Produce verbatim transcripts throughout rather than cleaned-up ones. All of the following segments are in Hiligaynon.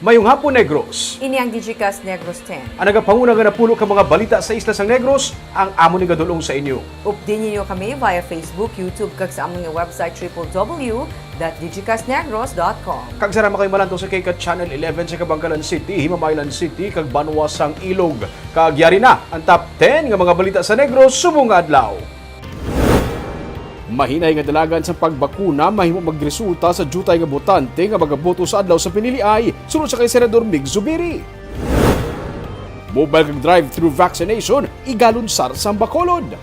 Mayong hapon, Negros. Ini ang Digicast Negros ten. Ang nagapanguna nga napulo ka mga balita sa isla sang Negros, ang amo ni gadulong sa inyo. Updi ninyo kami via Facebook, YouTube, kag sa amon nga website, triple W dot digicastnegros dot com. Kag sarama kay malantaw sa K CAT Channel eleven sa Kabankalan City, Himamaylan City, kag banwa sang Ilog. Kag yari na ang top ten nga mga balita sa Negros subong nga adlaw. Mahinay nga dalagan sa pagbakuna mahimo magresulta sa diutay nga botante nga magaboto sa adlaw sa piniliay, suno sa kay Senador Mig Zubiri. Mobile kag drive-thru vaccination, igalunsar sa Bacolod.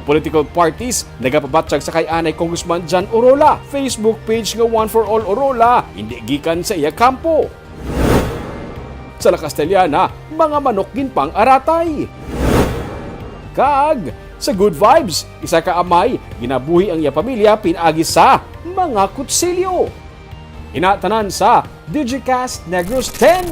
Political parties nagapabatyag sa kay anay Congressman John Orola Facebook page nga One for All Orola, hindi gikan sa iya kampo. Sa La Castellana, mga manok ginpang-aratay. Kag sa Good Vibes, isa ka amay, ginabuhi ang iya pamilya pinaagi sa mga kutsilyo. Ina tanan sa Digicast Negros ten.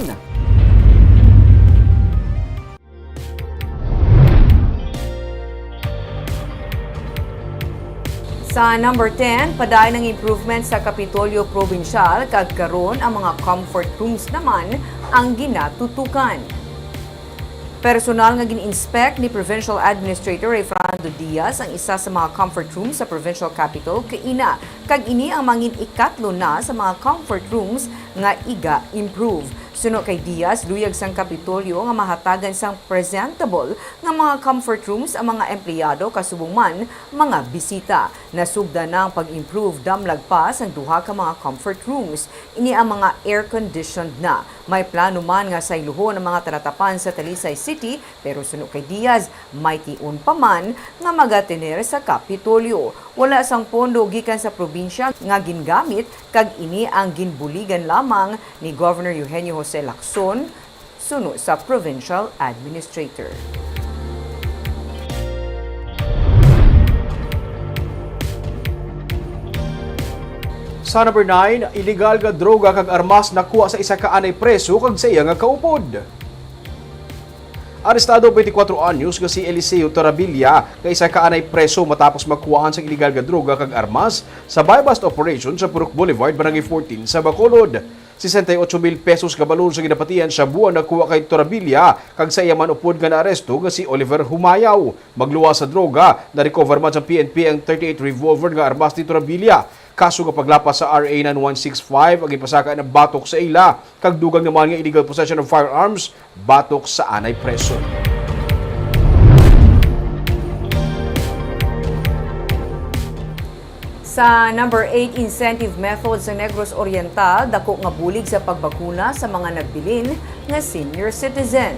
Sa number ten, padayon ang improvement sa Kapitolyo Probinsyal, kag karon ang mga comfort rooms naman ang ginatutukan. Personal nga gin-inspect ni Provincial Administrator Rayfrando Diaz ang isa sa mga comfort rooms sa Provincial Capitol kaina, kag ini ang mangin ikatlo na sa mga comfort rooms nga iga-improve. Suno kay Diaz, luyag sang Kapitolyo nga mahatagan sang presentable nga mga comfort rooms ang mga empleyado, kasubong man mga bisita. Nasugdan na ang pag-improve, damlag pa sang duha ka mga comfort rooms. Ini ang mga air-conditioned na. May plano man nga sayluhon ang mga talatapan sa Talisay City, pero suno kay Diaz, may tion pa man nga magatener sa Kapitolyo. Wala sang pondo gikan sa probinsya nga gingamit, kag ini ang ginbuligan lamang ni Governor Eugenio Jose Lacson, suno sa provincial administrator. Sa number nine, iligal nga droga kag armas nakuha sa isa ka anay preso kag sa iya nga kaupod. Arestado, twenty-four anyos nga si Eliseo Torabilla, nga isa ka anay preso matapos makuhaan sang iligal nga droga kag armas sa buy-bust operation sa Purok Boulevard, Barangay fourteen sa Bacolod. Sesenta y ocho mil pesos nga balor sa ginapatihan sa buwan nakuha kay Torabilla kag sa iya man upod nga naaresto nga si Oliver Humayaw. Magluwas sa droga, na-recover man sa P N P ang thirty-eight revolver nga armas ni Torabilla. Kaso nga paglapas sa R A nine one six five ang ipasaka na batok sa ila, kag dugang naman nga illegal possession of firearms batok sa anay preso. Sa number eight, incentive method sa Negros Oriental, dako nga bulig sa pagbakuna sa mga nagbilin nga senior citizen.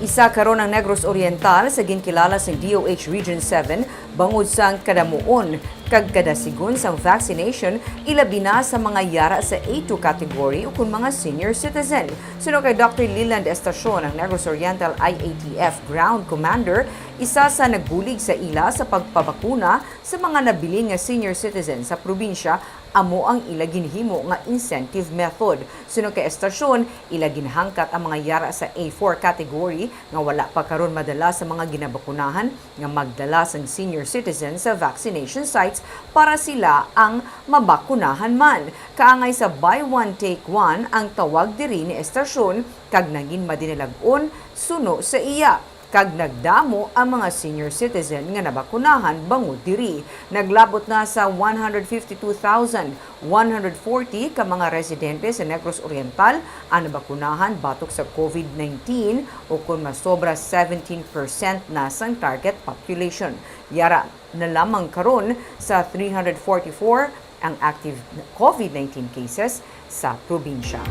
Isa karon ang Negros Oriental sa ginkilala sang D O H Region seven bangod sang kadamuon kag kadasigon sang vaccination, ilabi na sa mga yara sa A two category ukon mga senior citizen. Suno kay Doctor Leland Estacion, ang Negros Oriental I A T F Ground Commander, isa sa nagbulig sa ila sa pagpabakuna sa mga nabilin nga senior citizen sa probinsya, amo ang ila ginhimo nga incentive method. Suno kay Estacion, ila ginhangkat ang mga yara sa A four category nga wala pa karon madala sa mga ginabakunahan nga magdala sang senior citizen sa vaccination sites para sila ang mabakunahan man. Kaangay sa buy one, take one ang tawag diri ni Estacion, kag nangin madinalag-on suno sa iya. Kag nagdamo ang mga senior citizen nga nabakunahan bangod diri. Naglabot na sa one hundred fifty-two thousand one hundred forty ka mga residente sa Negros Oriental ang nabakunahan batok sa COVID nineteen, ukon masobra seventeen percent na sang target population. Yara na lamang karon sa three hundred forty-four ang active COVID nineteen cases sa probinsya.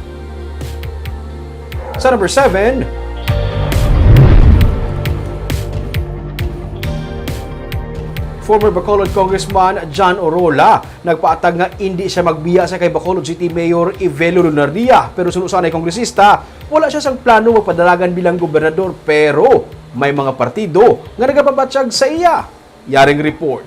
Sa number seven, former Bacolod Congressman John Orola nagpaatag nga indi siya magbiya sa kay Bacolod City Mayor Evelio Lunardia, pero suno sa anay kongresista, wala siya sang plano magpadalagan bilang gobernador, pero may mga partido nga nagapabatyag sa iya. Yaring report.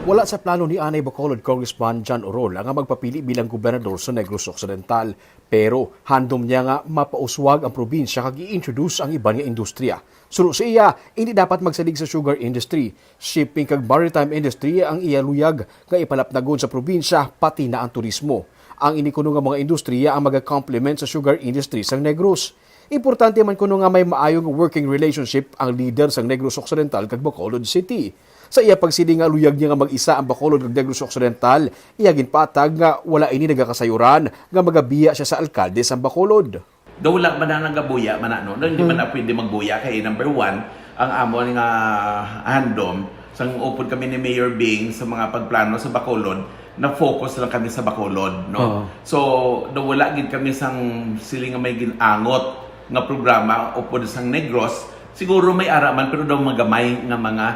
Wala sa plano ni anay Bacolod Congressman John Orola nga magpapili bilang gobernador sa Negros Occidental, pero handom niya nga mapauswag ang probinsya kag i-introduce ang iban nga industriya. Suno sa iya, hindi dapat magsalig sa sugar industry, shipping kag maritime industry ang iya luyag nga ipalapnagon sa probinsya, pati na ang turismo. Ang ini kuno nga mga industriya ang maga-complement sa sugar industry sang Negros. Importante man kuno nga may maayo nga working relationship ang lider sang Negros Occidental kag Bacolod City. Sa iya pagsiling nga luyag niya nga mag-isa ang Bacolod kag Negros Occidental, iya ginpatag nga wala ini nagakasayuran nga magabiya siya sa alkalde sang Bacolod. Daw wala man na nagabuya man na, no? Daw hindi man na pwede magbuya kay, number one, ang amo nga handom, sang upod kami ni Mayor Bing sa mga pagplano sa Bacolod, na-focus lang kami sa Bacolod, no? Oo. So, daw wala gid kami sang siling nga may ginangot nga programa upod sang Negros. Siguro may ara man, pero daw magamay nga mga,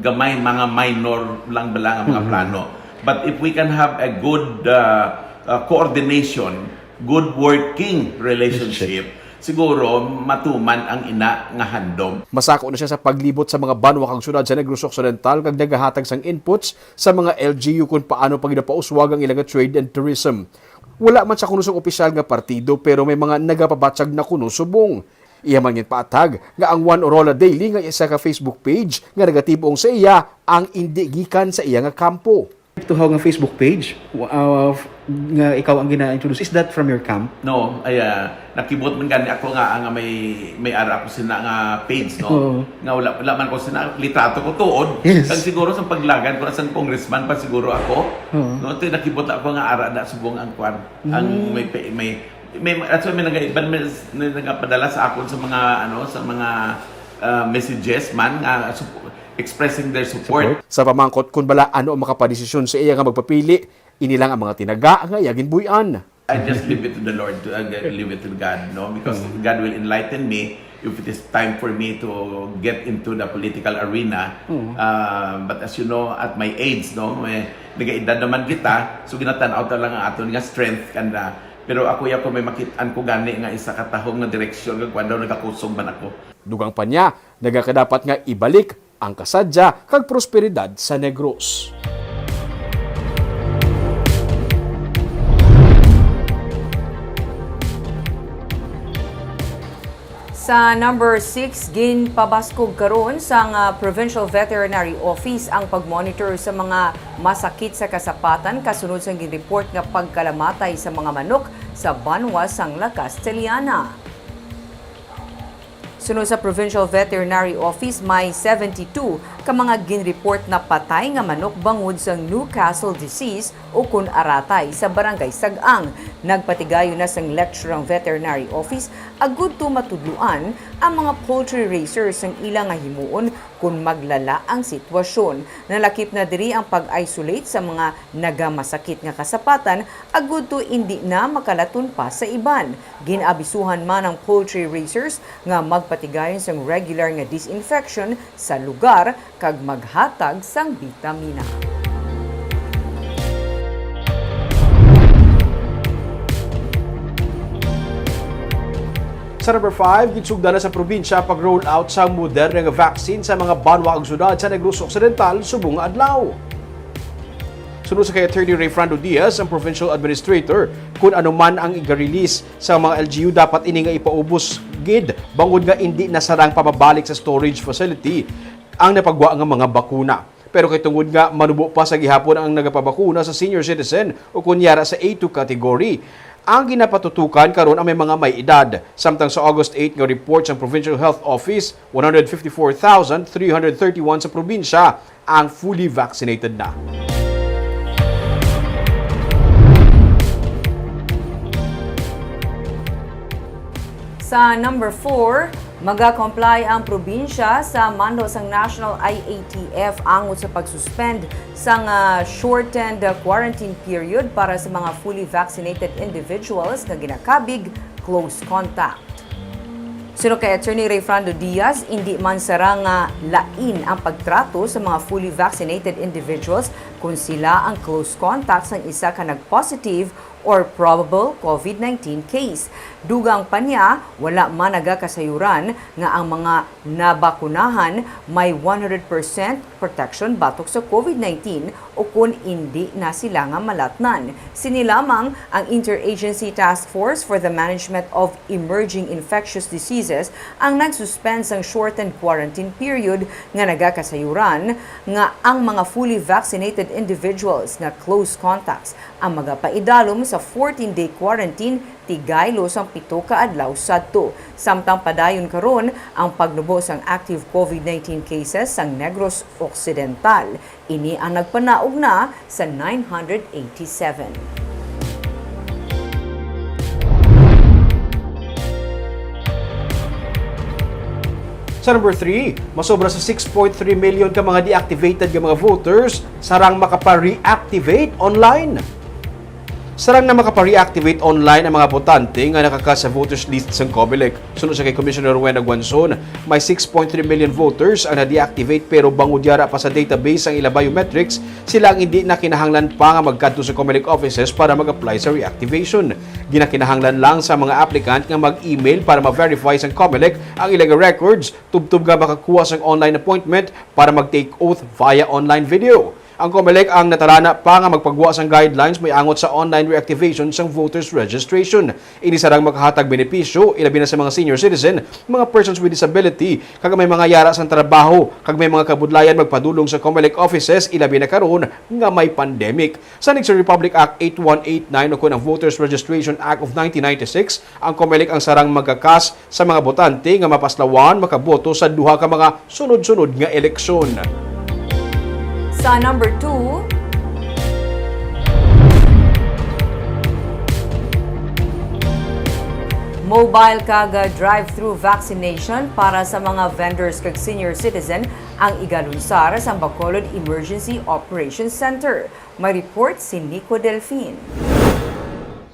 gamay, mga minor lang bala nga mga plano. But if we can have a good, uh, uh, coordination, good working relationship, siguro matuman ang ina nga handom. Masako na siya sa paglibot sa mga banwa kag syudad sa Negros Occidental kag nagahatag sang inputs sa mga L G U kung paano pa ginapauswag ang ila nga trade and tourism. Wala man siya kuno sang opisyal nga partido, pero may mga nagapabatyag na kuno subong. Iya man ginpatag nga ang One Orola Daily nga isa ka Facebook page nga nagatibong sa iya ang indi gikan sa iya nga kampo. Tuhaw nga Facebook page, uh, f-, nga ikaw ang gina-introduce, is that from your camp? No, ay, ah, nakibot man gani ako nga, nga may, may ara ako sina nga page, no? Oo. Nga wala, wala man ko sina, litrato ko tuod. Yes. Kag siguro sa paglagan ko sa congressman pa siguro ako, Oo. no? Ito, nakibot ako nga ara na subong ang kwan. Ang Mm. may, pe-, may, may, that's why may nag-, may, may nagapadala sa akon sa mga, ano, sa mga, ah, messages man, nga sup-, expressing their support. Support. Sa pamangkot kung bala ano ang makapadesisyon sa iya nga magpapili, ini lang ang mga tinaga nga iya ginbuy-an. I just leave it to the Lord, to, uh, leave it to God, no? Because Mm. God will enlighten me if it is time for me to get into the political arena. Mm. Uh, but as you know, at my age, no, may nagaedad naman kita, so ginatan-aw ta lang ang aton nga strength, kanda. Pero ako, ako may makit-an ko gani nga isa ka tahom nga direksyon, nga kwan daw nagakusog man ako. Dugang pa niya, nagakadapat nga ibalik ang kasadya kag prosperidad sa Negros. Sa number six, ginpabaskog karon sang, ah, Provincial Veterinary Office ang pagmonitor sa mga masakit sa kasapatan kasunod sang ginreport nga pagkalamatay sa mga manok sa banwa sang La Castellana. Suno sa Provincial Veterinary Office, may seventy-two ka mga ginreport na patay nga manok bangod sa Newcastle disease ukon aratay sa Barangay Sag-ang. Nagpatigayon na sang lecture ang Veterinary Office agud to matudloan ang mga poultry raisers sang ila nga himuon kon maglala ang sitwasyon. Nalakip na diri ang pag-isolate sa mga nagamasakit nga kasapatan agud to indi na makalaton pa sa iban. Gin-abisuhan man ang poultry raisers nga magpatigayon sang regular nga disinfection sa lugar kag maghatag sang bitamina. Sa number five, ginsugdan na sa probinsya pag-roll out sang Moderna nga vaccine sa mga banwa ug syudad sa Negros Occidental subong nga adlaw. Suno sa kay Attorney Rayfrando Diaz, ang provincial administrator, kun ano man ang iga-release sa mga L G U, dapat ini nga ipaubos gid bangod nga indi na sarang pamabalik sa storage facility ang napagwa nga mga bakuna. Pero kay tungod nga manubo pa sa gihapon ang nagapabakuna sa senior citizen o kun yara sa A two category, ang ginapatutukan karon ang may mga may edad. Samtang sa August eight nga report sang Provincial Health Office, one hundred fifty-four thousand three hundred thirty-one sa probinsya ang fully vaccinated na. Sa number four, maga-comply ang probinsya sa mando sang National I A T F angot sa pag-suspend sang, ah, shortened quarantine period para sa mga fully vaccinated individuals nga ginakabig close contact. Suno kay Attorney Rayfrando Diaz, indi man sarang nga lain ang pagtrato sa mga fully vaccinated individuals kung sila ang close contact sang isa ka nag-positive or probable COVID nineteen case. Dugang pa niya, wala man nagakasayuran nga ang mga nabakunahan may one hundred percent protection batok sa COVID nineteen o kon indi na sila nga malatnan. Sini lamang ang Interagency Task Force for the Management of Emerging Infectious Diseases ang nag-suspend sang shortened quarantine period nga nagakasayuran nga ang mga fully vaccinated individuals nga close contacts ang magapaidalom sa fourteen-day quarantine tigaylo sang pito ka adlaw sadto. Samtang padayon karon ang pagnubo sang active COVID nineteen cases sang Negros Occidental. Ini ang nagpanaog na sa nine hundred eighty-seven. Sa number three, masobra sa six point three million ka mga deactivated nga mga voters sarang makapa-reactivate online. Sarang na makapa-reactivate online ang mga botante nga nakaka sa voters list sang Comelec. Suno sa kay Commissioner Rowena Guanzon, may six point three million voters ang na-deactivate, pero bangod yara pa sa database ang ila biometrics, sila ang hindi na kinahanglan pa nga magkadto sa Comelec offices para mag-apply sa reactivation. Ginakinahanglan lang sa mga applicant nga mag-email para ma-verify sang Comelec ang ilang records, tubtob nga makakuha sang online appointment para mag-take oath via online video. Ang Comelec ang natalana pa nga magpagwa sang guidelines may angot sa online reactivation sang voters registration. Ini sarang makahatag benepisyo, ilabi na sa mga senior citizen, mga persons with disability, kag may mga yara sang trabaho, kag may mga kabudlayan magpadulong sa Comelec offices, ilabi na karon nga may pandemic. Sa Nixon Republic Act eight one eight nine ukon ang Voters Registration Act of nineteen ninety-six, ang Comelec ang sarang magkakas sa mga botante nga mapaslawan makaboto sa duha ka mga sunod-sunod nga eleksyon. Sa number two, mobile kag drive-through vaccination para sa mga vendors kag senior citizen ang igalunsar sa Bacolod Emergency Operations Center. May report si Nico Delfin.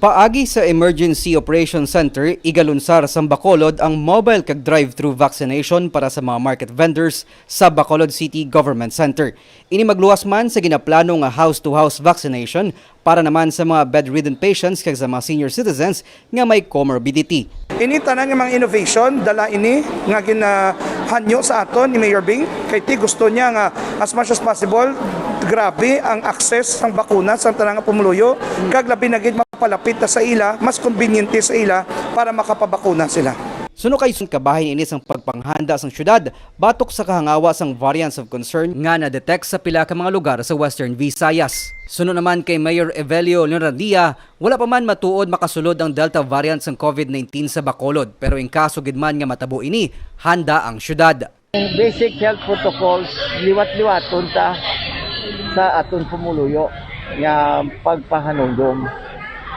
Paagi sa Emergency Operations Center, igalunsar sa Bacolod ang mobile kag drive-through vaccination para sa mga market vendors sa Bacolod City Government Center. Ini magluwas man sa ginaplano nga house-to-house vaccination para naman sa mga bedridden patients kag sa mga senior citizens nga may comorbidity. Ini tanan nga mga innovation, dala ini nga ginahanyo sa aton ni Mayor Bing, kay ti gusto niya nga as much as possible, grabe ang access sang bakuna sa tanan nga pumuluyo, kag labi na gid mapalapit na sa ila, mas konbinyente sa ila para makapabakuna sila. Suno kay Sun, kabahin ini sang pagpanghanda sang syudad batok sa kahangawa sang variants of concern nga na-detect sa pila ka mga lugar sa Western Visayas. Suno naman kay Mayor Evelio Leonardia, wala pa man matuod makasulod ang Delta variant sang COVID nineteen sa Bacolod, pero in kaso gid man nga matabo ini, handa ang syudad. Basic health protocols, liwat-liwaton ta sa aton pumuluyo nga pagpahanumdom.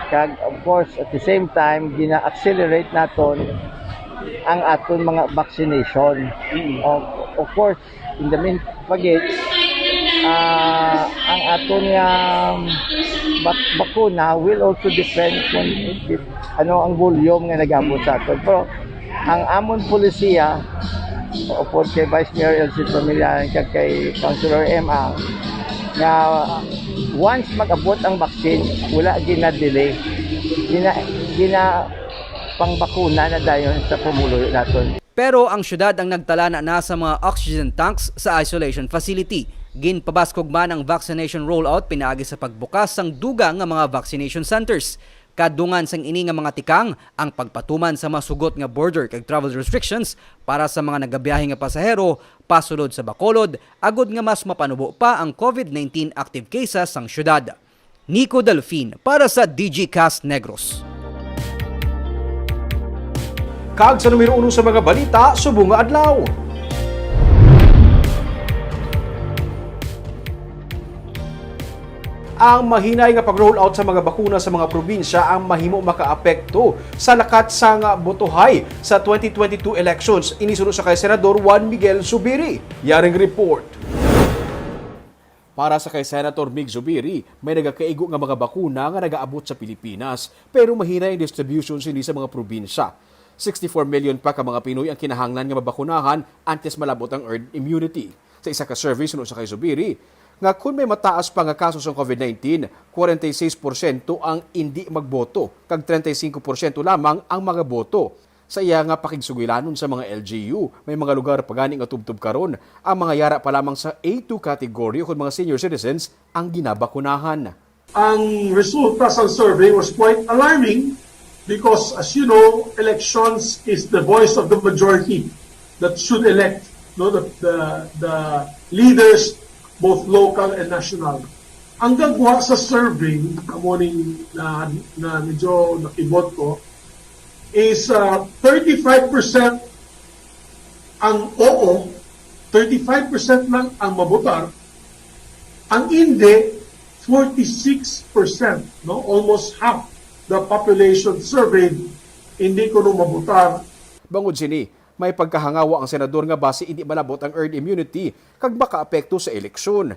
Kag, of course, at the same time, gina-accelerate naton ang aton mga vaccination. Mm. Of, of course, in the mean, pagit, ah, ang aton nga bak-, bakuna will also depend kung ano ang volume nga nag-abot sa aton. Pero ang amon polisiya, upod kay Vice Mayor Elsie Tramillan kag kay Councilor M Ang, nga once mag-abot ang vaccine, wala gina-delay. Gina-, gina-, pangbakuna na dayon sa pumuluyo naton. Pero ang syudad ang nagtalana na sa mga oxygen tanks sa isolation facility. Ginpabaskog man ang vaccination rollout pinaagi sa pagbukas sang dugang nga mga vaccination centers. Kadungan sang ini nga mga tikang, ang pagpatuman sa mga sugot nga border kag travel restrictions para sa mga nagabiyahe nga pasahero pasulod sa Bacolod, agod nga mas mapanubo pa ang COVID nineteen active cases sang syudad. Nico Delfin para sa Digicast Negros. Kag sa numero uno sa mga balita subong nga adlaw. Ang mahinay nga pag-roll out sa mga bakuna sa mga probinsya ang mahimo makaapekto sa lakat sang botohay sa twenty twenty-two elections. Ini suno sa kay Senador Juan Miguel Zubiri. Yaring report. Para sa kay Senator Mig Zubiri, may nagakaigo nga mga bakuna nga nagaabot sa Pilipinas, pero mahinay ang distribution sini sa mga probinsya. Sixty-four million pa ka mga Pinoy ang kinahanglan nga mabakunahan antes malabot ang herd immunity. Sa isa ka survey, suno sa kay Zubiri, nga kun may mataas pa nga kaso sang COVID nineteen, forty-six porsyento ang indi magboto, kag treinta y cinco porsyento lamang ang magaboto. Sa iya nga pakigsugilanon sa mga L G U, may mga lugar pa gani nga tubtob karon ang mga yara pa lamang sa A two category ukon mga senior citizens ang ginabakunahan. Ang resulta sa survey was quite alarming because, as you know, elections is the voice of the majority that should elect, no, the, the, the leaders, both local and national. Ang gagwa sa survey, amo ning na, na medyo nakibot ko, is, ah, thirty-five percent ang oo, thirty-five percent lang ang mabotar, ang hindi, forty-six percent, no? Almost half the population surveyed hindi kuno mabotar. Bangod sini, may pagkahangawa ang senador nga basi indi malabot ang herd immunity kag makaapekto sa eleksyon.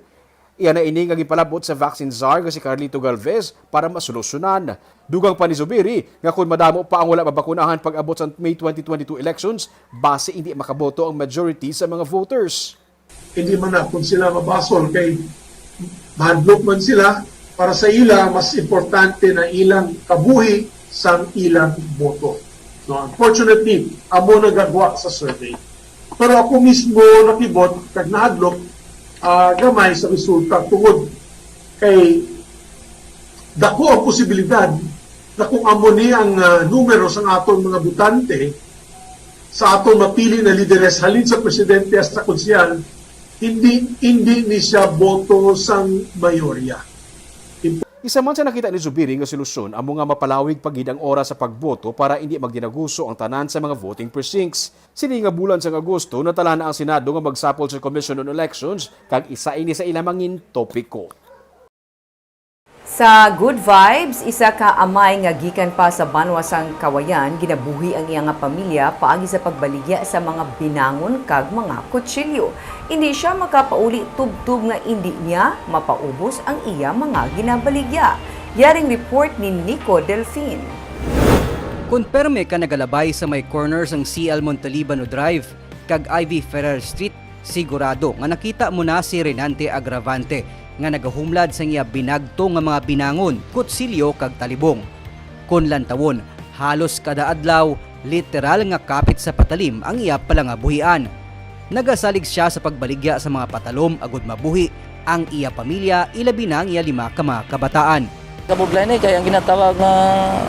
Iya na ini nga ginpalabot sa vaccine czar nga si Carlito Galvez para masolusyonan. Dugang pa ni Zubiri nga kon madamo pa ang wala mabakunahan pag-abot sa May twenty twenty-two elections, basi indi makaboto ang majority sa mga voters. Hindi man na kung sila mabasol kay mahadlok man sila, para sa ila mas importante na ilang kabuhi sang ilang boto. No, unfortunately, amo nagagwa sa survey. Pero ako mismo nakibot kag nahadlok, ah, gamay sa resulta tungod kay dako ang posibilidad na kung amo ni ang, ah, numero sang aton mga botante sa aton mapili na lideres halin sa presidente hasta konsehal, hindi, hindi ni siya boto sang mayorya. Isa man sa nakita ni Zubiri nga solusyon amo nga mapalawig pa gid ang oras sa pagboto para indi magdinaguso ang tanan sa mga voting precincts. Sini nga bulan sang Agosto, natala na ang Senado nga magsapol sa Commission on Elections kag isa ini sa ila mangin topiko. Sa Good Vibes, isa ka amay nga gikan pa sa banwa sang Kawayan, ginabuhi ang iya nga pamilya paagi sa pagbaligya sa mga binangon kag mga kutsilyo. Indi sia makapauli tubtob nga indi niya mapaubos ang iya mga ginabaligya. Yaring report ni Nico Delfin. Kon perme ka nagalabay sa may corner sang C L Montalibano Drive kag I V Ferrer Street, sigurado nga nakita mo na si Renante Agravante nga nagahumlad sang iya binagto nga mga binangon, kutsilyo kag talibong. Kon lantawon, halos kada adlaw, literal nga kapit sa patalim ang iya palangabuhian. Nagasalig sia sa pagbaligya sa mga patalom agud mabuhi ang iya pamilya, ilabi na ang iya lima ka mga kabataan. Kabudlay ni kay ang ginatawag nga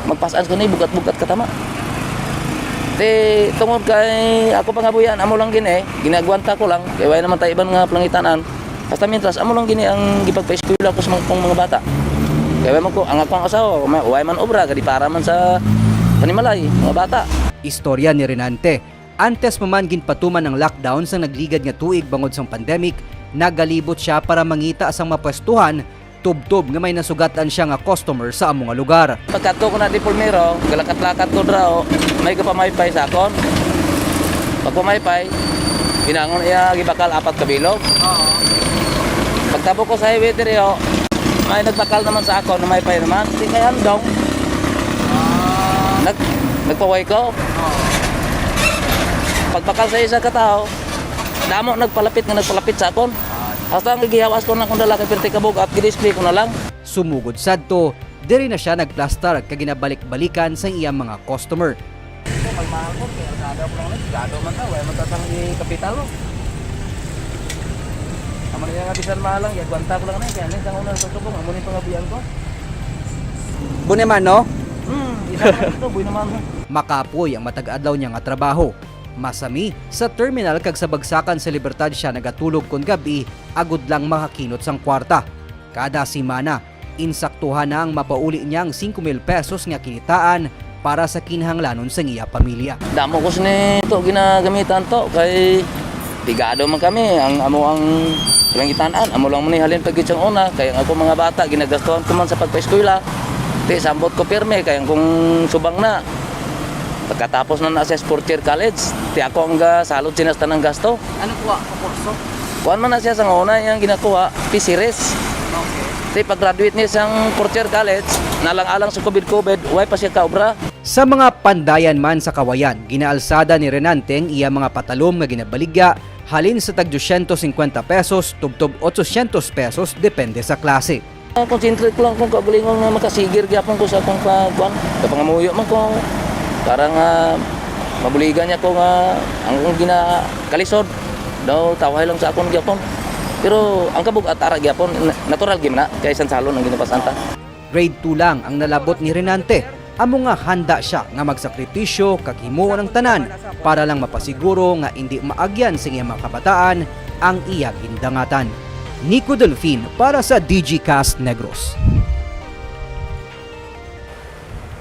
magpas-an ko ni bugat-bugat katama. Ti tungod kay ako pangabuhian, amo lang gini, ginagwanta ko lang kay wala naman tayo iban nga panangitan-an. Basta mintras amo lang gini ang gipagpaeskwela ko sa mga, kong mga bata. Kay wala man ko, ang akong asawa, may, wala man obra, kadi para man sa panimalay, mga bata. Istorya ni Renante, antes pa man ginpatuman ang lockdown sang nagligad nga tuig bangod sang pandemic, nagalibot sia para mangita sang mapwestuhan tubtob nga may nasugatan sia nga customer sa amo nga lugar. Pagkadto ko na di Pulmero, galakat-lakat ko dra, o, may gapamaypay sa akon. Pagpamaypay, binangon iya gibakal apat ka bilog. Oo. Pagtabok ko sa highway diri, o, may nagbakal naman sa akon, namaypay naman. Di kay handong. Ah. Nag, nagpaway ko. Oo. Pagbakal sa isa ka tawo, damo nagpalapit nga nagpalapit sa akon. Hasta ang gihawas ko na akong dala kay pirti kabug-at, gidisplay ko na lang. Sumugod sadto, diri na sia nagplastar kag ginabalik-balikan sang iya mga customer. Kalmahan ko, kay alkada ko lang ni, sigado man ta, wala man ta sang kapital, no? Amo na nga bisan mahal lang, yagwanta ko lang ni, kay ano, sang una sa subong, amo ni pangabuhian ko. Buhi naman, no? Hmm, isa na ito, buhi naman. Makapoy ang matag adlaw niya nga trabaho. Masami, sa terminal kag sa bagsakan sa Libertad sia nagatulog kon gab-i agud lang makakinot sang kwarta. Kada semana, insaktuhan na ang mapauli niya ang singko mil pesos nga kinitaan para sa kinahanglanon sang iya pamilya. Damo ko sini to ginagamitan to kay pigado man kami ang amo ang panangitan-an, amo lang man ni halin pagkit sang una kay ang ako mga bata ginagastuhan ko man sa pagpaeskwela. Ti sambot ko pirmi kay ang kung subang na pagkatapos na na siya sa fourth year college, ti ako ang gasalod sinas tanang gasto. Ano kuha ko kurso? Kuan man na siya sa una, iyang ginakuha, fisheries. Okay. Ti pag-graduate niya sang fourth year college, nalang-alang sa covid-covid, way pa siya kaobra. Sa mga pandayan man sa Kawayan, ginaalsada ni Renante ang iya mga patalom nga ginabaligya halin sa tag dosyentos singkwenta pesos tubtob otsosyentos pesos depende sa klase. Concentrate ko lang kung kaugalingon nga makasigir gyapon ko sa akong pagkuan, kapangamuyo man ko para nga mabuligan niya ko nga ang akong ginakalisod daw tawhay lang sa akon gyapon. Pero ang kabug-at ara gyapon, na- natural gyud na kay sansalon ang ginapasan ta. Grade two lang ang nalabot ni Renante, amo nga handa sia nga magsakripisyo kag himuon ang tanan para lang mapasiguro nga indi maagyan sa iyang mga kabataan ang iya gindangatan. Nico Delfin para sa Digicast Negros.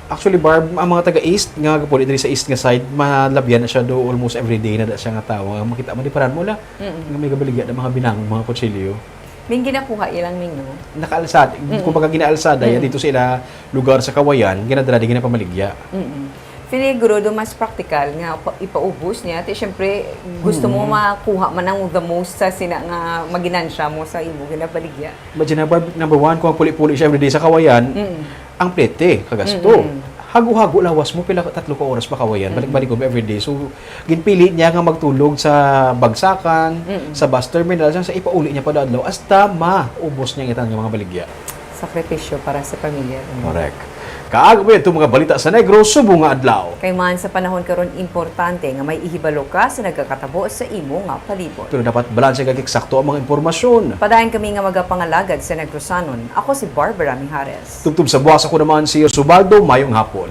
Actually, Barb, ang mga taga-East nga gapuli diri sa East nga side, malabyan na siya do almost every day na da siya nga tawo. Ang makita mo, di paran mo la, nga may gabaligya na mga binang, mga kutsilyo. May ginakuha ilang ninyo. Nakaalsad, kumbaga ginaalsad, mm. Dito sa ila lugar sa Kawayan, ginadra di ginapamaligya. Mm-mm. Feeling guro do mas practical nga pa- ipaubos niya. Ti syempre, gusto mo makuha man ang the most sa sina nga maginansya mo sa imo ginabaligya. Imagine na, Barb, number one, kung ang puli-puli siya everyday sa Kawayan, ang plete, kagasto. Hago-hago lawas mo, pila tatlo ka oras pa Kawayan, balik-balik ko everyday. So, ginpili niya nga magtulog sa bagsakan, sa bus terminal, sa, sa ipauli niya pa adlaw, hasta maubos niya ang itan nga mga baligya. Sakripisyo para sa pamilya. Correct. Kaag mo itong mga balita sa Negros subong nga adlaw. Kay man sa panahon karon importante nga may ihibalo ka sa nagakatabo sa imo nga palibot. Pero dapat balanse kag eksakto ang mga impormasyon. Padayon kami nga magapangalagad sa Negrosanon. Ako si Barbara Mijares. Tubtob sa buwas, ako naman si Subaldo. Mayong hapon.